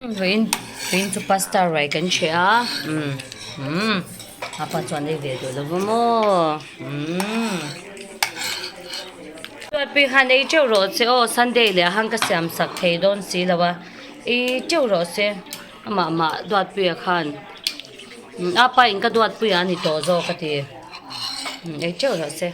Vawiin vawiin chu pasta ruai kan hreh a umm umm a pa chuan ei ve duh lo va maw umm chuan han ei teuh rawh se aw sunday leh ah khan ka siam sak thei dawn si lo a ei teuh rawh se amah mah duatpuia khan a pa in ka duatpuia a ni tawh zawk a ti ei teuh rawh se.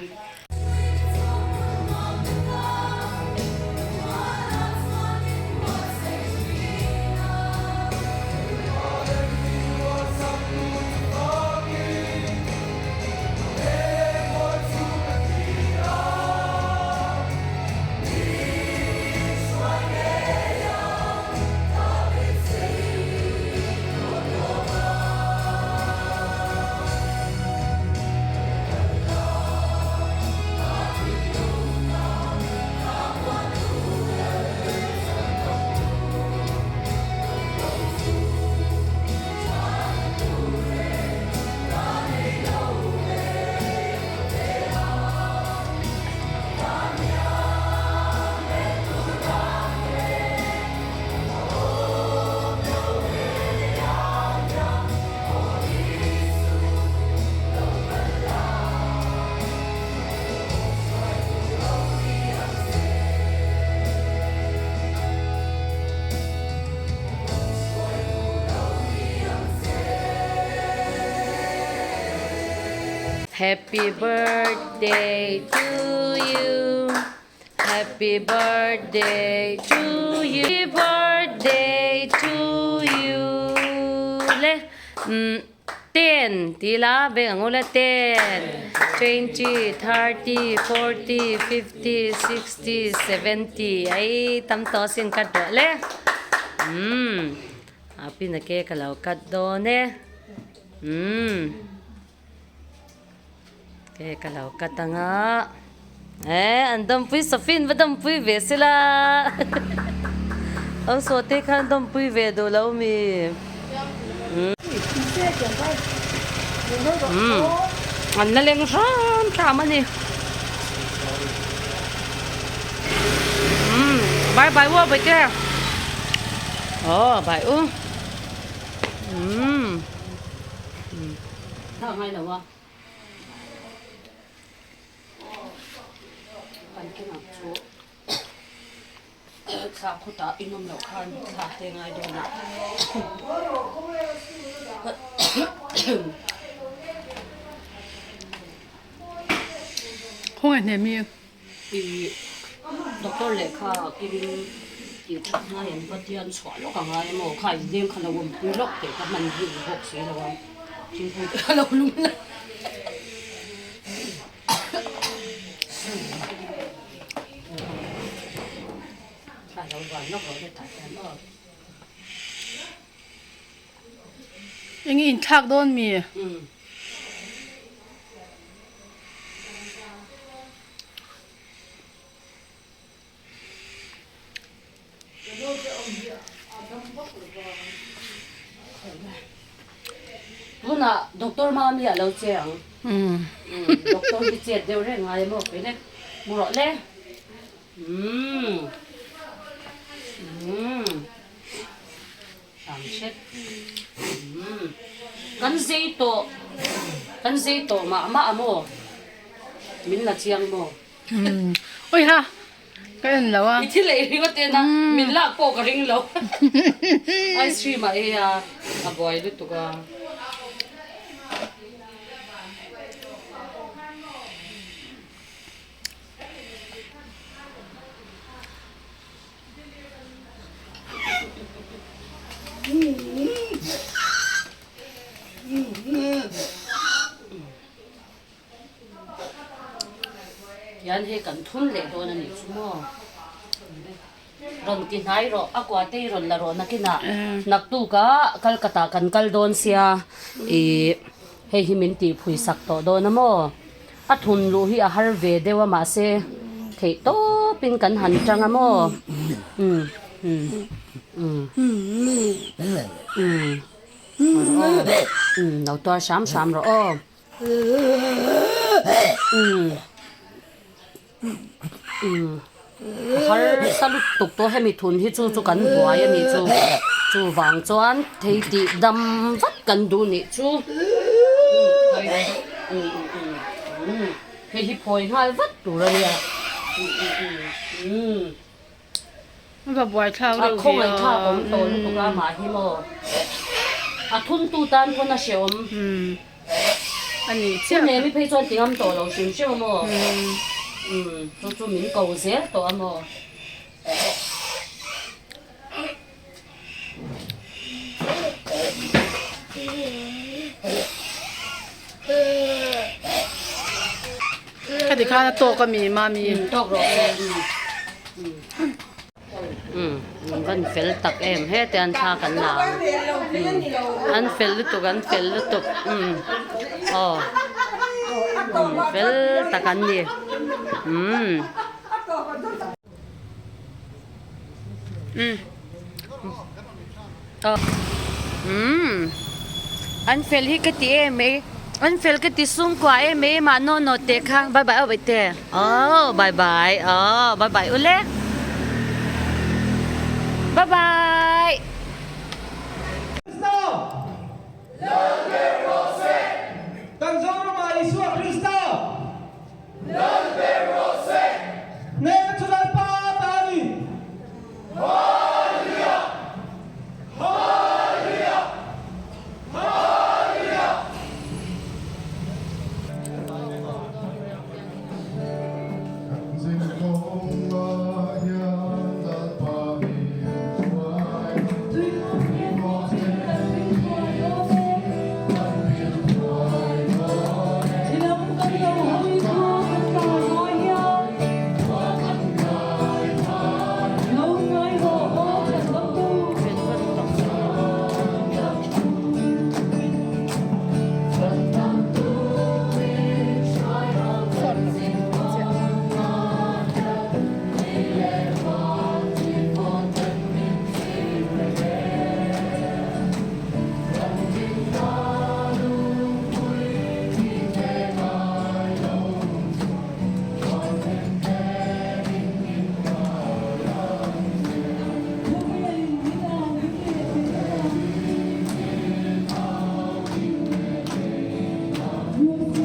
Happy birthday to you Happy birthday to you Happy birthday to you le umm ten tih ila veng ang ula ten twenty thirty forty fifty sixty seventy ai tam tawh asin cut rawh le umm a pin a cake a lo cut dawn e umm. Cake a lo cut ang a eh an dawmpui Sophie-in va dawmpui ve se la awm saw te khan dawmpui ve duh lo mi umm an la leng hram hram a ni umm bye bye u a bawihte aw bye u umm. Thla ngai lo a. Kan kengah chu thla khutah in awm loh khan thla te ngai dawn a. Khawngaih hnem hi. I doctor lehkha kirin tih that ngai an va tian chhuah lawk a ngai emaw kha in leng kha lo awm pui lawk teh ka hman hi ni bawk si lo a thingpui te kha lo lum la kha lo van lawk rawh le tah hian aw. Eng i inthlak dawn mi? Tunah doctor Mami a lo che ang. Doctor hi chet deuh reng ngai emaw kei le hmu rawh le. Ang hret. Umm. Kan zei tawh, kan zei tawh mah mah a maw? Min la chiang maw? Umm. Ui ha, ka en lo a. I thil ei ringawt en a, min lak pawh ka ring lo. Ice cream a ei a, a buai lutuk a. Hian hei kan thun leh dawn a nih chu maw? Rawn ti hnai rawh, a kua te hi rawn la rawh nakinah naktuk a Kolkata kan kal dawn sia ih hei hi min tih phui sak tawh dawn a maw? A thun luh hi a har ve deuh a mahse theih tawpin kan han tang a maw? Umm umm umm umm umm lo tuar hram hram rawh aw umm umm a harsa lutuk tawh hemi thun hi chu chu kan buai a nih chu. Chuvang chuan thei tih dam vat kan duh nih chu. Hei hi phawi nghal vat tur a nia. Va buai thlak reuh ve a. A khawngaih thlak awm tawh lutuk a mah hi maw. A thuntu tan pawn a hrehawm. A nih chiah. Chu nemi phei chuan ti ngam tawh lo hrim hrim a maw. Chu chu min ko zel tawh a maw. Khati khan a tawk a mi mami. Tawk rawh se. Umm an fel tak em hete an thla kan la ang an fel lutuk an fel lutuk umm aw umm fel tak an ni umm. Umm an fel hi ka ti em mai an fel ka ti sungkua em mai mah naw naw teh kha bye bye aw baihte aw bye bye aw bye bye ule bye bye. Kan Zoramah Isua Krista. Lal ber rawh se! Hnehna chu Lalpa ta a ni! Hallelujah! Hallelujah! Hallelujah!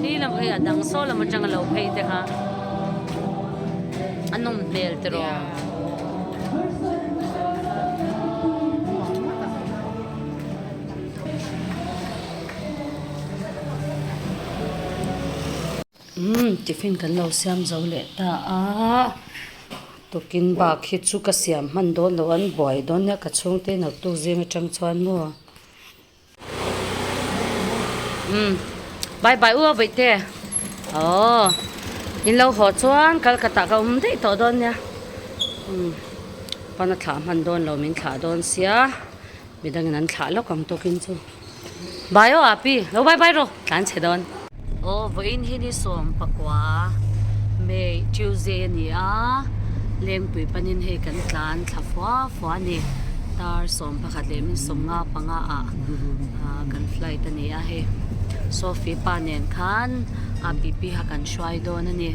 Hi lam hei a dang saw lam atanga lo phei te kha a nawm hmel tiraw. Umm tiffin kan lo siam zo leh ta a tukin bak hi chu ka siam hman dawn lo an buai dawn nia ka chhungte naktuk zing atang chuan maw umm bye bye u a vaih te aww in lo haw chuan kalkhatah ka awm daih tawh dawn nia umm pana thlah hman dawn lo min thlah dawn sia. Midangin an thlah lawk ang tawkin chu. Bai aw Api, lo bai bai rawh, tlan chhe dawn. Aw vawiin hi ni 19 May Tuesday a ni a, Lengpui panin hei kan tlan thla fua fua a ni. Tar 11 leh min 55 ah kan flight a ni a hei. Sophie pa nen khan Api pi kha kan hruai dawn a ni.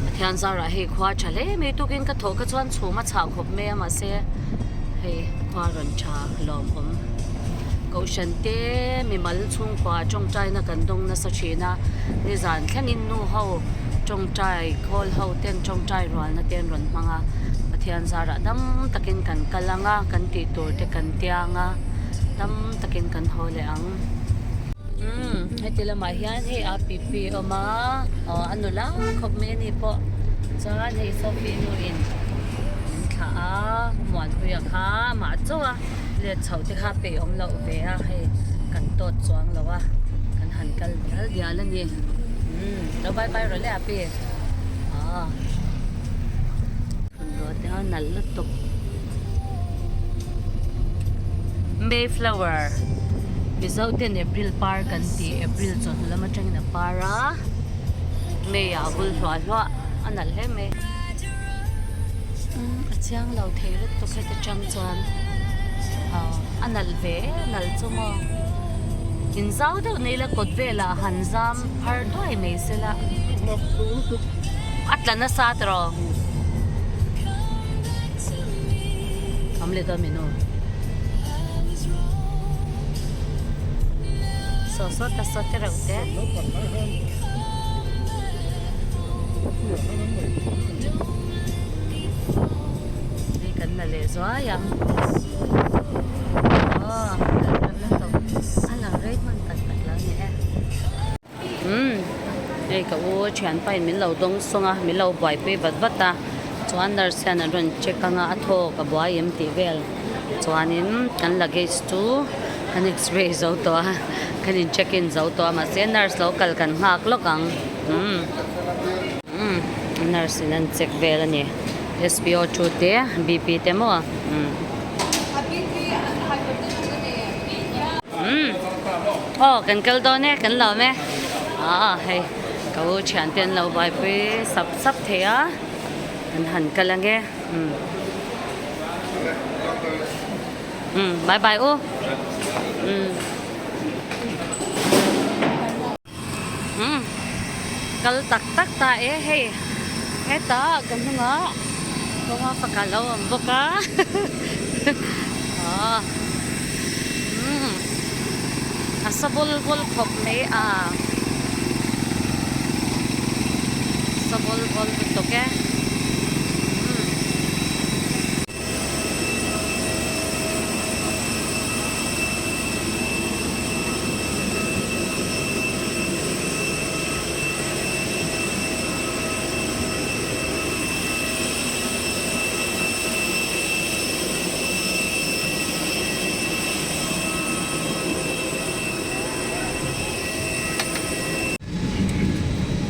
Pathian zarah hei khua tha hle mai tukin ka thawh kha chuan chhum a chhah khawp mai a mahse hei khua rawn tha lawmawm kohhran te mimal chhungkua tawngtaina kan dawng nasa thin a nizan thlengin nu ho tawngtai khawl ho ten tawngtai rualna te an rawn hmang a Pathian zarah dam takin kan kal ang a kan tih tur te kan tiang a dam takin kan haw leh ang. Umm heti lamah hian hei a pi pi a awm a aw a nula khawp mai a ni pawh chuan hei Sophie nu in min thlah a Muanpuia kha amah chauh a let chhoh te kha peih awm loh ve a hei kan tawt chuang lo a kan han kal dial dial a ni umm lo bye bye rawh le a pi aw phunraw te a nalh lutuk. Mayflower Mizo ten April par kan tih April chawhnu lam atangin a par a May ah a vul hluah hluah a nalh hle mai umm a chiang lo thei lutuk heta tang chuan ah a nalh ve nalh chu maw in zau deuh nei la kawt velah han zam phar duai mai sela a tla nasa tiraw. Awm leh dawn menu. Saw saw ta saw te reuh te. Hei kan la leh zuai ang. Aw a lang rei hman tak tak lo ni e. Umm hei ka u thianpa in min lo dawng sawng a min lo buaipui vat vat a chuan nurse hian an rawn check ang a a thawk a buai em tih vel chuanin kan luggage chu kan x-ray zo tawh a kan in check in zo tawh a mahse nurse lo kal kan nghak lawk ang umm umm nurse in an check vel a ni S_P_O two te B_P te maw umm. Umm aw kan kal dawn e kan lawm e ah hei ka u thian te an lo buaipui sap sap thei a an han kal ange umm umm bye bye u umm umm kal tak tak ta e hei hetah ka hnungah kawnga faka lo awm bawk a aw umm a sa bawl bawl khawp mai a sa bawl bawl lutuk e umm.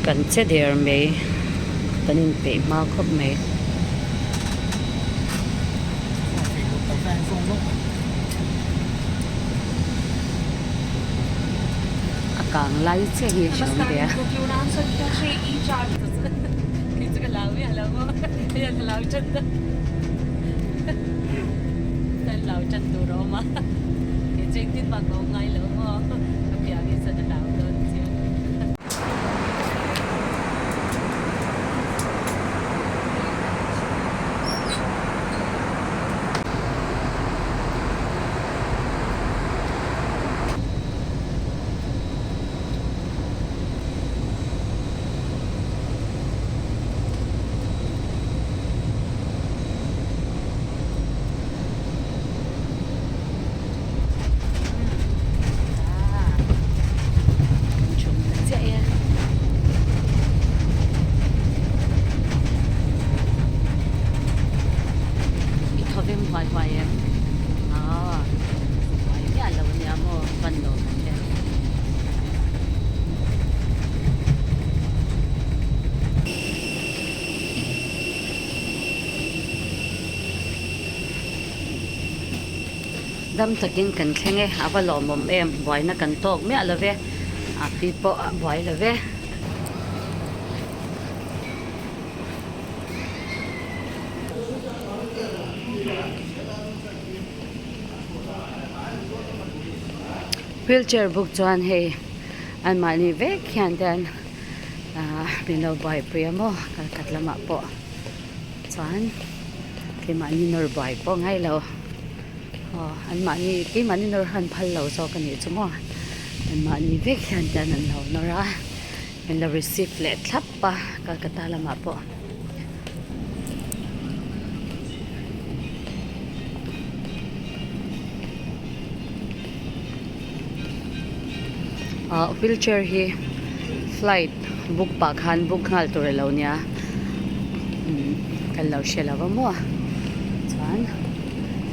Kan che der mai kan inpeih hma khawp mai. A kang lai chiah hi a hriat ve a. I thaw veng huai huai em? Aw huai miah lo ania maw van lo kan tia. Dam takin kan thleng e, a va lawmawm em, buaina kan tawk miah lo ve, a pi pawh a buai lo ve. Wheelchair bawk chuan hei anmahni vek hian te an ahh min lo buaipui a maw kalkhat lamah pawh chuan keimahni nawr buai pawh ngai lo aw anmahni keimahni nawr han phal lo zawk a nih chu maw anmahni vek hian te an lo nawr a min lo receive leh thlap a Calcutta lamah pawh. Ah wheelchair hi flight book pah khan book nghal tur alo nia umm kan lo hre lo va maw chuan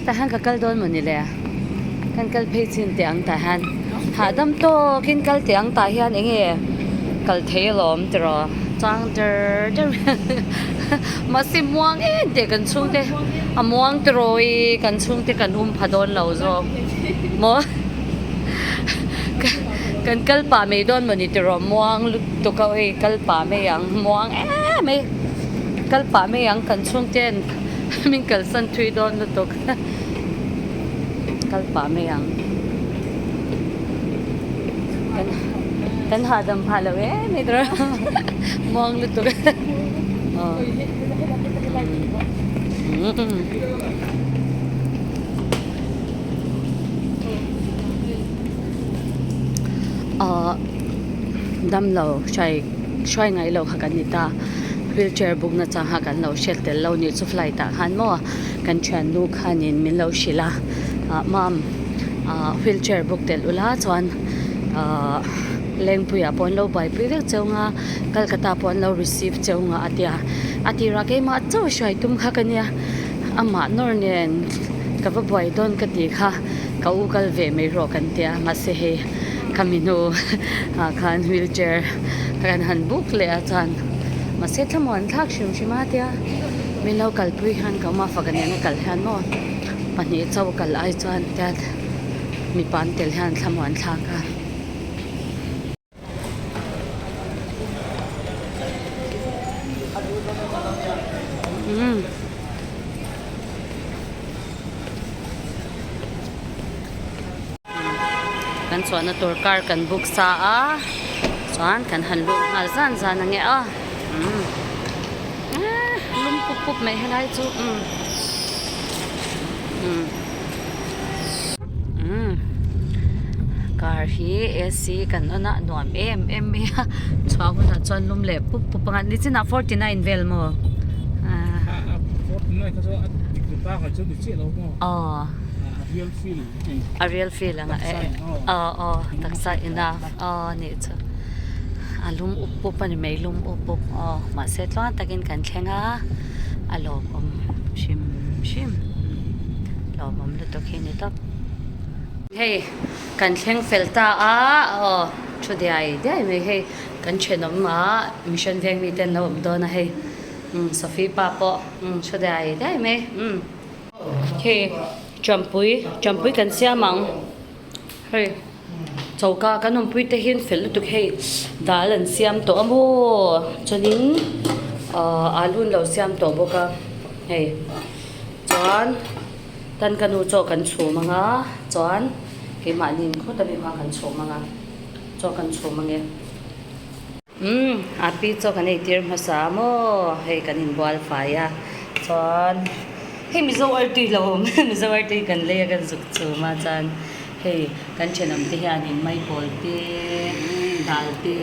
tah hian ka kal dawn mawni le kan kal phei chin teh ang tah hian hahdam tawkin kal teh ang tah hian eng nge kal thei alawm tiraw chang der der mahse muang em teh kan chhungte a muang tiraw i kan chhungte kan um pha dawn lo zawk maw kan kal pah mai dawn mawni tiraw muang lutuk a hei kal pah mai ang muang em mai kal pah mai ang kan chhungten min kalsan thui dawn lutuk kal pah mai ang kan kan hahdam phah lo em mai tawh muang lutuk aw. Ahh damlo hrai hruai ngai lo kha kan ni ta wheelchair book na chang kha kan lo hriat tel lo nih chu flight ah khan maw kan thiannu khanin min lo hrilh a ah mam ah wheelchair book tel ula chuan ahh lengpuiah pawh an lo buaipui vek cheu nga Calcutta pawh an lo receive cheu nga a tia a tirah keimah chauh hruai tum kha ka nia amah nawr nen ka va buai dawn ka tih kha ka u kal ve mai rawh kan tia mahse hei khami hnu ah khan wheelchair kan han buk leh a chuan mahse thlamuan thlak hrim hrim a tia min lo kalpui hian ka awm a faka nena kal hian maw pahnih chauh kal ai chuan tian mipa an tel hian thlamuan thlak a. Kan chhuahna tur car kan book sa a chuan kan han lut nghal zan zan ang e a umm lum pup pup mai helai chu umm umm. Umm car hi AC kan on a nuam em em mai a chhuah hunah chuan lum leh pup pup ang a nichinah 49 vel maw aw a real feel ang a aw aw taksa ina aw nih chu a lum up up a ni mai lum up up aw mahse tluang takin kan thleng a a lawmawm hrim hrim. Lawmawm lutuk hi ni tawp. Hei kan thleng fel ta a aw thu diai diai mai hei kan thenawm a mission veng mi te an lo awm dawn a hei umm Sophie pa pawh umm thu diai diai mai umm hei champui champui kan siam ang hei choka kan awmpui te hian fel lutuk hei dal an siam tawh a maw chuanin ahh alu an lo siam tawh bawk a hei. Chuan tan ka nu chaw kan chhum ang a, chuan keimahni in khawt ami kha kan chhum ang a, chaw kan chhum ang e. Umm a pi chaw kan eitir hmasa a maw, hei kan inbual fai a, chuan hei Mizo artui lo awm Mizo artui kan lei a kan zuk chhum a, chuan hei kan thenawm te hianin maipawl te dal te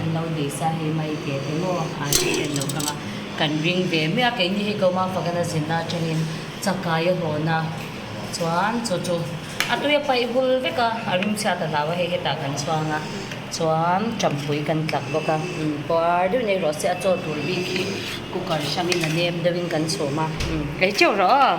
an lo nei sa hei maite te maw a ri te an lo kang a. Kan ring ve mai a, keini hi Goma Fagana zinna atangin chakai a hawn a, chuan chu chu a tui a paih hul vek a, a rim chhiat a hlau a, hei hetah kan chhuang a, chuan champui kan tlak bawk a, umm puar deuh nei rawh se a chaw tur bik hi cooker hrangin a nem deuhin kan chhum a, umm ei teuh rawh aw.